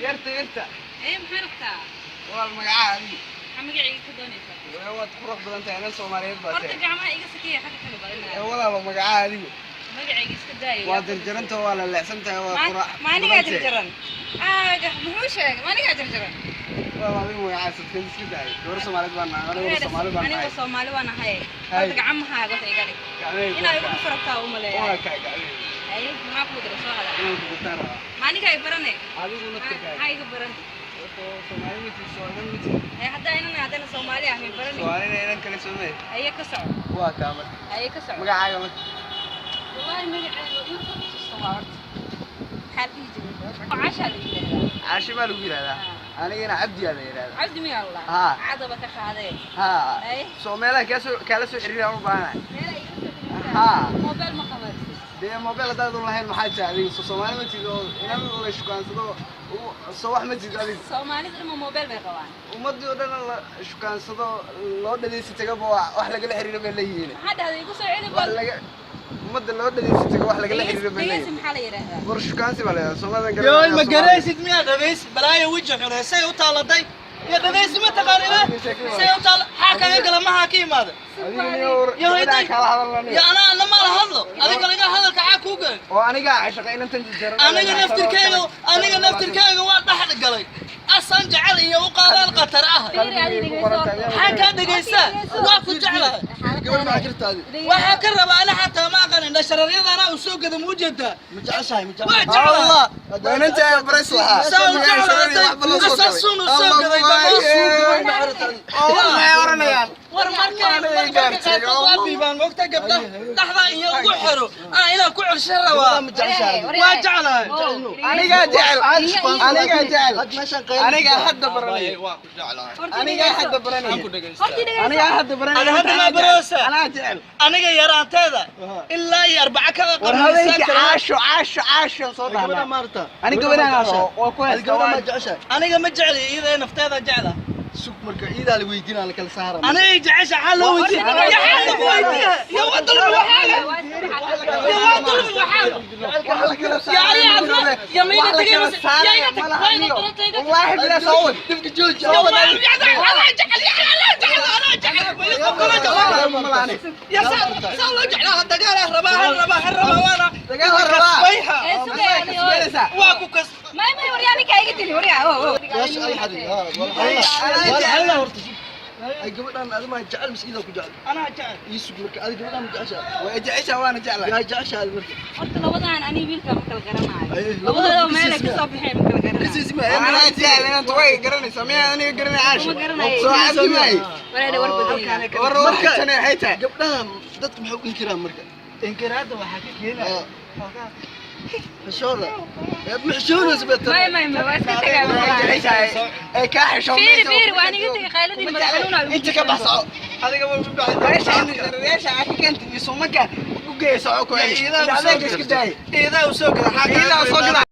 Yarta, yarta. Ee, maxaa rabtaa? Walaal, magacaa adigu? Maxaa magacayga ka doonaysaa? Ee, waad qurux badan tahay, inan Soomaaliyeed baa Horta tahay. gacmaha iga sakiya, xagga kale Ee, badanaya. walaalo, magacaa adigu? Magacayga iska daaya. Waa jarjaranta, waa la leexsan tahay, waa qurux Ma anigaa badan tahay. jarjaran? Aaga muxuu sheegay? Ma anigaa jarjaran? Walaal, adigu magacaa sadkan iska daaya. Gabar Soomaaliyeed baan nahay, anigu Soomaali baan Aniga nahay. Soomaali waan ahay. Hay. Horta gacmahaaga wax iga dhig. Gacmahayga Inaa waa igu kaa. dhufarabtaa u maleeyaa. Waa kaa gacmahayga. Haye, maxaa kuu dira? Soo hadal. Inaan ku gutaan rabaa. Ma anigaa i barane? Adigu naftirkaaga. Maxaa iga baran? Horta Soomaali ma tihi, soo inan ma tihi. Haye, haddaa inan haddana Soomaali ah may barane. Soomaalina inan kale soomay. Haye, ka soco. Waa kaa marka. Haye, ka soco. Magacaaga marka? Wallaahi magacayga inta xusuusta waa horta. Maxaa la dhihi jiray? Cashaa la yidhaahdaa. Caashi baa lagu yidhahdaa. Anigana Cabdi aa la yidhahdaa. Cabdi miyaa Allah? Haa. Cadaba ka qaadee. Haa. Ay. Soo meelaha kaasoo kaala soo xiriiraan u baahanahay. Meela iga soo xiriirtaa? Haa. Mobile ma qabaysid? Dee mobile haddaad un lahayn, maxaa jira adiga? Soo Soomaali ma tihid oo inan la shukaansado soo wax ma tihid adiga? Soomaalida dhan ma mobile bay qabaan? Ummadii oo dhan la shukaansado, loo dhadaysi tagaba, waa wax lagala xiriiro bay leeyihiin. Maxaa dhahday? Igu soo celi Wax bal. laga ummadda loo dhadaysi tago, wax lagala xiriiro bay Dhegeysi. leeyihiin. Maxaa la yidhaahdaa? War shukaansi baa la yidhahdaa Soomaalida. Yooy, ma garaysid miyaa? Dhagaysi, balaayo weji xune say u taaladay iyo dhagaysi ma taqaanina say u taala xaa kaga gala, maxaa ka imaada? Adiga niyo Yo, gabadhaa intay- kala hadalnaniyo. Yo, anaa ana maala hadlo, adiga laga hadalka xaa kuu galay? Oo anigaa cashaqa inantan jarjaran. Aniga naftirkeyga waa dhex galay, asan jecel iyo u qaadaan khatar ah. Fiiri, adiga dhegeyso horta. Maxaa kaa dhegaysaa? Waa ku jeclahay. Gabadh maxaa jirta adiga? Waxaa ka rabaa ana xataa ma aqanin dhashararyadana uu soo gada muu jeedaa. Ma jeceshahay? Ma Waa jeceshahay? jeclahay. Waa inantaa bares lahaa. Saa u jeclahay, asaasuun uu soo gaday dhammaan. Oo waxay oranayaan. War marka marka qaarkood waa biibaan moogta gabdha dhaxda iyo ugu xiro ah inaan ku celshan rabaa. Ma jeceshahay? Waa jeclahay. Anigaa jecel, anigaa jecel. Had meeshaan qayb. Anigaa hadda baranaya. Waa ku jeclahay. Anigaa hadda baranaya. Anigaa hadda baranaya. Ani hadda ma baroosa. Anaa jecel. Aniga yaraanteeda ilaa iyo arbaca kada. War habeenkii caasho, caasho, caasho soo Gabadha dhahnaa. maarta. Ani gabadhaan waa ku Adiga gabadha ma haysta. jeceshahay? Aniga ma jecli, iyada nafteeda jecla. Sug, marka iidaa la weydiinaa, la kala saara. Aniga jecesha xaa loo weydiiya? Ya xaa lagu weydiiya? Ya waa dulmi waxaaga, ya waa dulmi waxaaga. Wax la kala Ya ari saaraya. cadna ya mayna Wax la tagay kala mase ya saaraya iga tag malaha waa iga niyo. darantay iga tag. Wallaahi bilaa soo wad. Dibka jooji. Ya waa jecel, anaa jecel, ya anaa jecel, anaa jecel qof kale jecel. Ya saa loo jeclaa, dagaal ah rabaa, hal rabaa, hal rabaa, waana Dagaal ha rabaa. kasbayha. Ee, sugaya adiga, oy. Kasbanaysaa. Waa ku kas. May, may, waryaa, ninkaa iga dili, waryaa, oo, oo. Meesha ay xadid. Ha, wala halla horta sug. Ay gabadhan adiga ma jecel mise iidaa ku jecel? Anaa jecel. Ii sug, marka adiga gabadhan ma jeceshahay? Waa jeceshaa, waana jeclahay. Yaa jeceshahay marka? Horta labadan aniga wiilkaa ma kala garanaayo. Ay, Labadooda labadooda meel ay bisiis kasoo baxeen ma kala garanaayo. Bisiis ma Anaa jecel inanta, way garanaysaa. Miyaa aniga garanay caasho? Ma garanayo. Soo cabdi maayo. Wareedha, war badan. War Marka- waxay tani waxay tahay. Gabdhaha dadka maxay u inkiraan marka? Inkiraadda waxaa ka keenaya Xishooda. Ma xishoonaysa baa May, may, may, waa iska tagaa. Way jeceshahay. Ee kaa xishoon. Fiiri, fiiri, waa aniga tagay qayladii madax xanuun aa igu Inta ka baxso. Adiga ma bixi. Meesha meesha aad ka keentay iyo suumanka u geeyo, soco ku celi. Iidaa Adeega iska daay. Iidaa u soo gada. Iidaa soo gada.